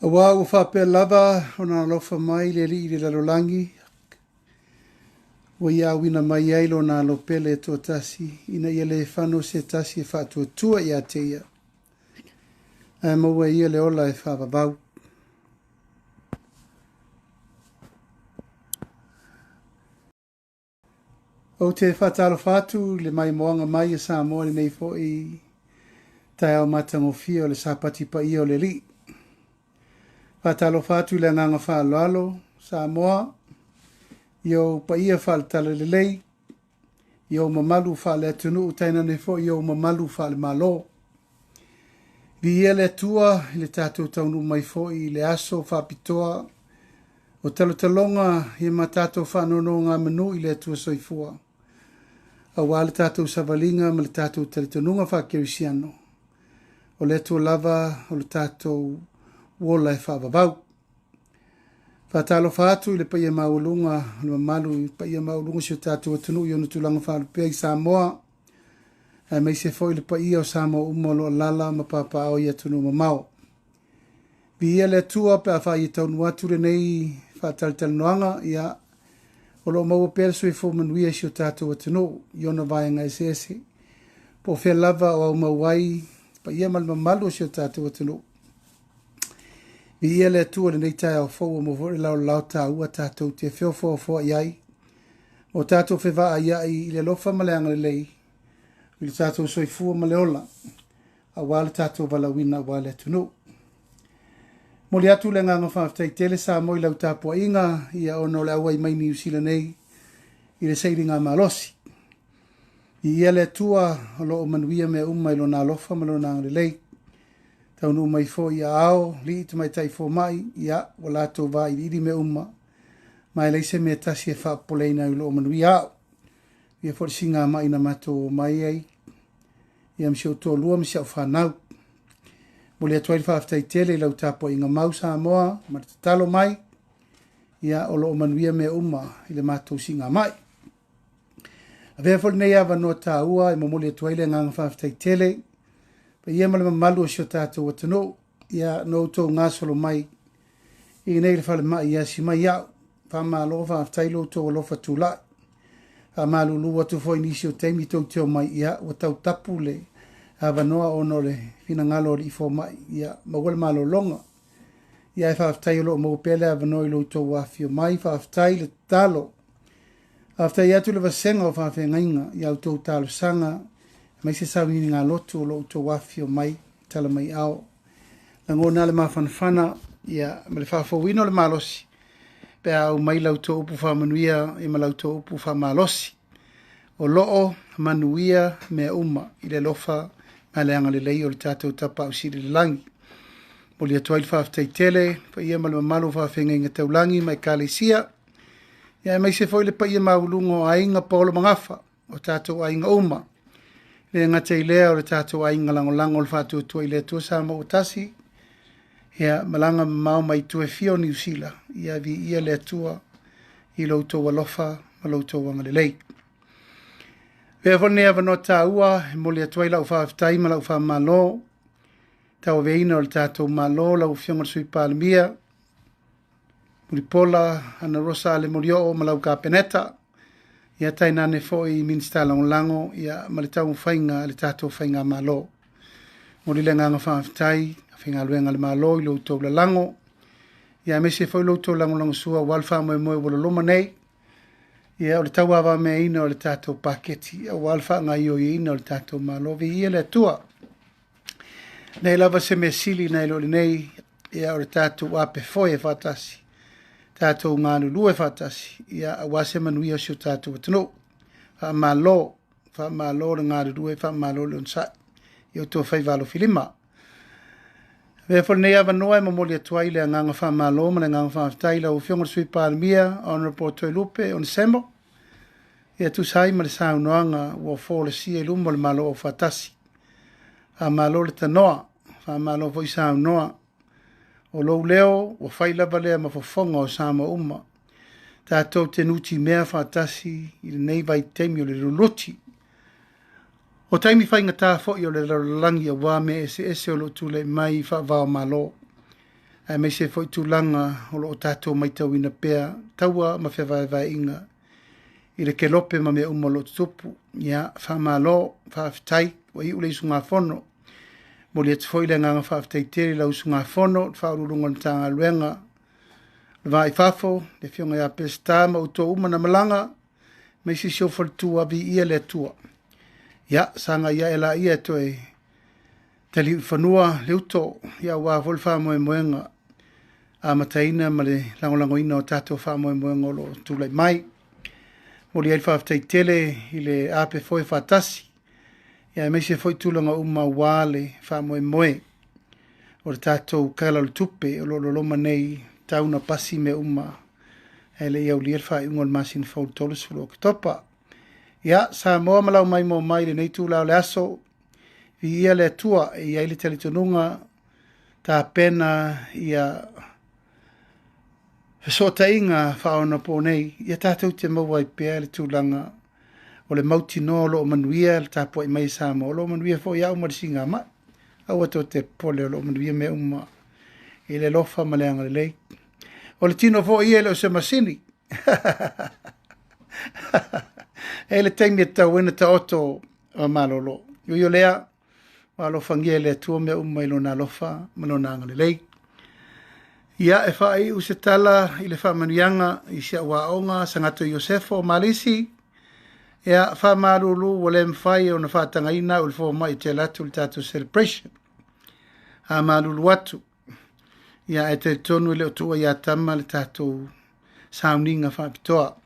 Aua ua faapea lava ona alofa mai le Alii i le lalolagi, ua ia auina mai ai lona alo pele e toatasi, ina ia le fano se tasi e faatuatua ia te ia, ae maua e ia le ola e faavavau. Ou te faatalofa atu i le maimoaga mai a Samoa i lenei foi taeao matagofie o le Sapati paia o le Alii. Faatalofa atu i le agaga faaaloalo Samoa i ou paia faale-talalelei, i ou mamalu faale-atunuu tainane foi i ou mamalu faale-Malo. Viia le Atua i le tatou taunuu mai foi i le aso faapitoa o talotaloga ia ma tatou faanonogamanu i le Atua Soifua, aua le tatou savaliga ma le tatou talitonuga faakerisiano, o le Atua lava o le tatou ola e faavavau. Faatalofa atu i le paia maualuga o le mamalu i le paia maualuga o si o tatou atunuu i ona tulaga faalupea i Samoa, aemaise foi le paia o Samoa uma o lo o alaala ma papaaao i atunuu mamao. Viia le Atua pe a fai e taunuu atu lenei faatalatalanoaga, ia, o lo o maua pea le soifua manuia i si o tatou atunuu i ona vaega eseese, po o fea lava o aumau ai paia ma le mamalu o si o tatou atunuu. Viia le Atua i lenei taeao fou ua maua foi le laolao taua tatou te feofaofaoai ai, o tatou fevaaiai i le alofa ma le agalelei i le tatou soifua ma le ola, aua le tatou valaauina aua le atunuu. Momoli atu le agaga faafetai tele Samoa i lau tapuaiga ia ona o le auai mai Niu Sila nei i le sailiga malosi. Viia le Atua o lo o manuia mea uma i lona alofa ma lona agalelei. Taunuu mai foi i aao, alii tamaitai fomai, ia ua latou vailiili mea uma, ma e leai se mea e tasi e faapopoleina ai o lo o manuia au. Ia foi le siigamai na matou omai ai, ia ma si ou toalua ma si au fanau. Momoli atu ai le faafetai tele i lau tapuaiga mau Samoa ma le tatalo mai, ia o lo o manuia mea uma i le matou siigamai. Avea foi lenei avanoa taua e momoli atu ai le agaga faafetai tele, paia ma le mamalu o si o tatou atunuu, ia na outou gasolo mai i nei le falemai e asi mai au. Faamalo faafetai lo outou alofa tulai. Faamalulu atu foi i nisi o taimi tou te omai, ia ua tau tapu le avanoa ona o le finagalo o alii fomai, ia maua le malologa. Ia ae faafetai o lo o maua pea le avanoa i lo outou afifio mai, faafetai le tatalo. Faafetai atu le vasega o faafeagaiga i a outou talosaga, aemaise sauniuniga lotu o lo outou afifio mai, tala mai ao. Lagona le mafanafana ia, ma le faafouina o le malosi, pe a aumai la outou upu faamanuia ma la outou upu faamalosi. O lo o manuia mea uma i le alofa ma le agalelei o le tatou Tapaau Sili i le lagi. Momoli atu ai le faafetai tele, paia ma le mamalu o faafeagaiga taulagi ma ekalesia, ia aemaise foi le paia maualuga o aiga paolo magafa, o tatou aiga uma. Le gata i lea o le tatou aiga lagolago o le faatuatua i le Atua Samoa ua tasi, ia malaga mamao mai tua e fia o Niu Sila, ia viia le Atua i lo outou alofa ma lo outou agalelei. Avea foi lenei avanoa taua e momoli atu ai lau faafetai ma lau faamalo tauaveina o le tatou Malo, lau Afioga i le Sui Palemia, Mulipola Anarosa Ale Molioo ma lau Kapeneta, ia tainane foi Minisita Lagolago ia ma le taumafaiga a le tatou Faigamalo. Momoli le agaga faafetai faigaluega a le Malo i lo outou lalago, ia aemaise foi lo outou lagolagosua aua le faamoemoe ua loloma nei, ia o le tauavameaina o le tatou paketi aua le faagaoioiina o le tatou Malo. Viia le Atua. Nei lava se mea sili nai lo lenei, ia o le tatou ape foe faatasi, tatou galulue faatasi, ia aua se manuia o si o tatou atunuu. Faamalo, faamalo le galulue, faamalo le onosai i outou faiva alofilima. Avea foi lenei avanoa e momoli atu ai le agaga faamalo ma le agaga faafetai i lau Afioga i le Sui Palemia, Honourable Toelupe Onesemo, ia tusa ai ma le saunoaga ua folasia i luma o le Malo Aufaatasi. Faamalo le tanoa, faamalo foi saunoa. O lou leo ua fai lava lea ma fofoga o Samoa uma. Tatou te nutimea faatasi i lenei vaitaimi o le luluti. O taimi faigata foi o le lalolagi aua mea eseese o lo o tulai mai faava o Malo. Aemaise foi tulaga o lo o tatou matauina pea taua ma fevaevaeaiga i le kelope ma mea uma o lo o tutupu. Ia, faamalo, faafetai, ua iu le usugafono. Momoli atu foi le agaga faafetai tele i lau usugafono, le Faauluuluga o le Matagaluega o le Va i Fafo, le Afioga ia Peseta ma outou uma na malaga, aemaise si ou faletua, viia le Atua. Ia, sagai ae laia e toe taliu i fanua le uto, ia aua foi le faamoemoega amataina ma le lagolagoina o tatou faamoemoega o lo o tulai mai. Momoli ai le faafetai tele i le ape foe faatasi, ia aemaise foi tulaga uma aua le faamoemoe o le tatou Tala o le Tupe o lo o loloma nei, tau na pasi mea uma ae le i aulia le faaiuga o le masina fou i le 30 o Oketopa. Ia, Samoa ma lau maimoa mai i lenei itula o le aso, viia le Atua, e i ai le talitonuga tapena ia fesootaiga faaonaponei, ia tatou te maua ai pea le tulaga o le mautinoa o lo o manuia le tapuai mai a Samoa, o lo o manuia foi au ma le sigamai. Aua tou te popole, o lo o manuia mea uma i le alofa ma le agalelei. O le tino foi ia e le o se masini. E le taimi e tatau ai ona taoto ma malolo. Ui o lea, ua alofagia e le Atua mea uma i lona alofa ma lona agalelei. Ia, e faaiu se tala i le faamanuiaga i si au aoga Sagato Iosefo o Malisi. Ia, faamalulu ua le mafai ona faatagaina au i le fomai e te alu atu i le tatou celebration. A malulu atu. Ia, ae talitonu e le o tuua ia Tama le tatou sauniga faapitoa.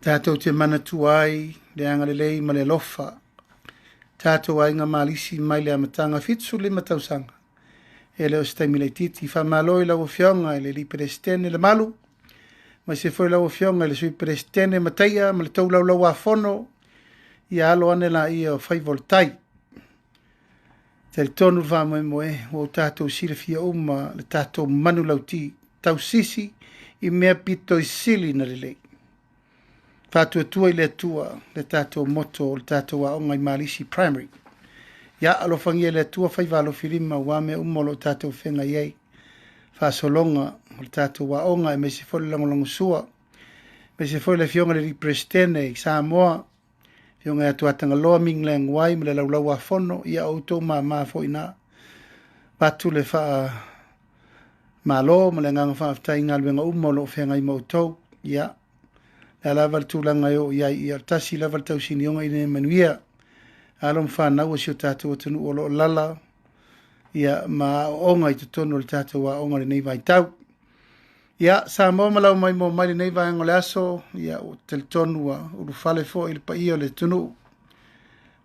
Tatou te manatua ai le agalelei ma le alofa. Tatou aiga Malisi mai le amataga 75 tausaga. E le o se taimi laitiiti. Faamalo i lau Afioga i le alii Peresetene Lemalu, aemaise foi lau Afioga i le Sui Peresetene Mataia ma le tou laulauafono, ia alo ane laia o faiva o le tai. Talitonu le faamoemoe ua tatou silafia uma le tatou manulauti tausisi i mea pito i sili na lelei. Faatuatua i le Atua le tatou moto o le tatou aoga i Malisi Primary. Ia alofagia e le Atua faiva alofilima aua mea uma o lo o tatou feagai ai. Faasologa o le tatou aoga aemaise foi le lagolagosua, aemaise foi le Afioga i le Peresetene i Samoa, Afioga ia Tuatagaloa Ming Leng Wai ma le laulauafono, ia o outou mama foi na. Avatu le faamalo ma le agaga faafetai i galuega uma o lo o feagai ma outou. Ia, le a lava le tulaga e oo i ai, ia tasi lava le tausinioga ina ia manuia alo ma fanau o si o tatou atunuu o lo o lala ia ma aoaoga i totonu o le tatou aoga i lenei vaitau. Ia, Samoa ma lau maimoa mai lenei vaega o le aso, ia ua talitonu ua ulufale foi le paia o le atunuu.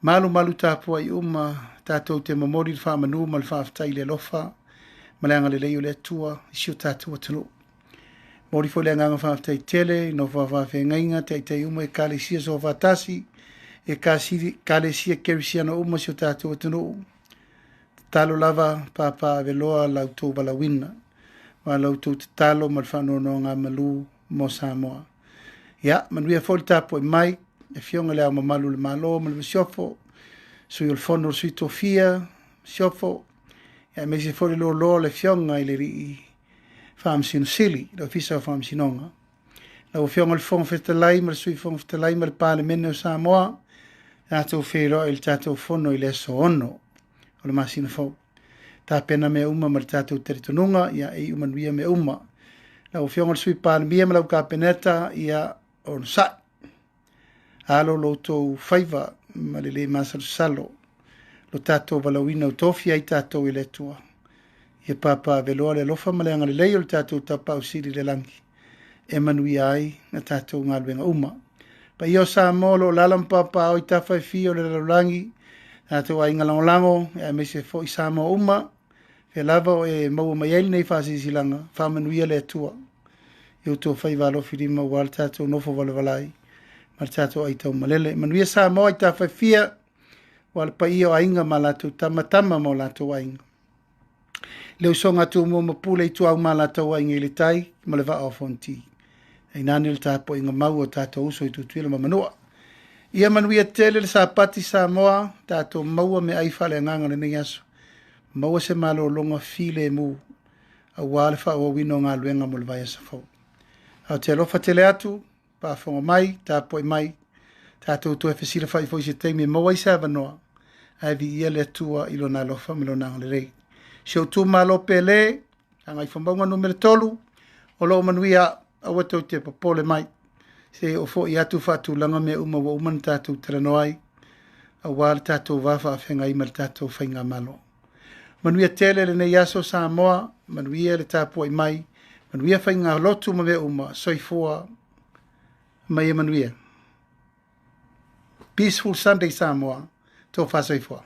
Malumalu tapuai uma, tatou te momoli le faamanu ma le faafetai i le alofa ma le agalelei o le Atua i si o tatou atunuu. Momoli foi le agaga faafetai tele i nofo a faafeagaiga, taitai uma ekalesia soofaatasi, ekalesia kerisiano uma si o tatou atunuu. Tatalo lava papaaveloa la outou valaauina, ma la outou tatalo ma le faanonogamanu mo Samoa. Ia, manuia foi le tapuai mai, le Afioga i Le Ao Mamalu o le Malo ma le Masiofo, Sui o le Fono o Sui Tofia, Masiofo, aemaise foi le loaloa o le Afioga i le Alii Faamasino Sili, le Ofisa o Faamasinoga. Lau Afioga i le Fofoga Fetalai ma le Sui Fofoga Fetalai ma le Palemene o Samoa, tatou feiloai i le tatou fono i le aso 6 o le masina fou. Tapena mea uma ma le tatou talitonuga, ia e iu manuia mea uma. Lau Afioga i le Sui Palemia ma lau Kapeneta, ia onosai. Alo lo outou faiva ma le le masalosalo, lo tatou valaauina o tofia ai tatou e le Atua. Ia papaaveloa le alofa ma le agalelei o le tatou Tapaau Sili i le lagi, e manuia ai na tatou galuega uma. Paia o Samoa o lo o lala ma paopaao i tafa e fia o le lalolagi, tatou aiga lagolago, aemaise foi Samoa uma, fea lava o e maua mai ai lenei faasilasilaga, faamanuia le Atua i outou faiva alofilima aua le tatou nofo valavala ai ma le tatou aitaumalele. Manuia Samoa i tafa e fia, aua le paia o aiga ma latou tama, tama ma o latou aiga. Le usoga a Tumua ma Pule Ituau ma latou aiga i le tai ma le vaa o Fonoti. Tainane le tapuaiga mau o tatou uso i Tutuila ma Manua. Ia manuia tele le Sapati Samoa, tatou maua meaai faaleagaga o lenei aso. Maua se malologa filemu. Auā le faaauauina o galuega mo le vaiaso fou. Ae ou te alofa tele atu, faafofoga mai, tapuai mai, tatou toe fesilafai foi i se taimi e maua ai se avanoa, ae viia le Atua i Lona alofa ma Lona agalelei. Si ou itumalo pele, Gagaifomauga Nu.3, o lo o manuia, aua tou te popole mai. Se i oo foi atu faatulaga mea uma ua uma ona tatou talanoa ai, aua le tatou va faafeagai ma le tatou Faigamalo. Manuia tele lenei aso Samoa, manuia le tapuai mai, manuia faigalotu ma mea uma, soifua ma ia manuia. Peaceful Sunday Samoa, tofa soifua.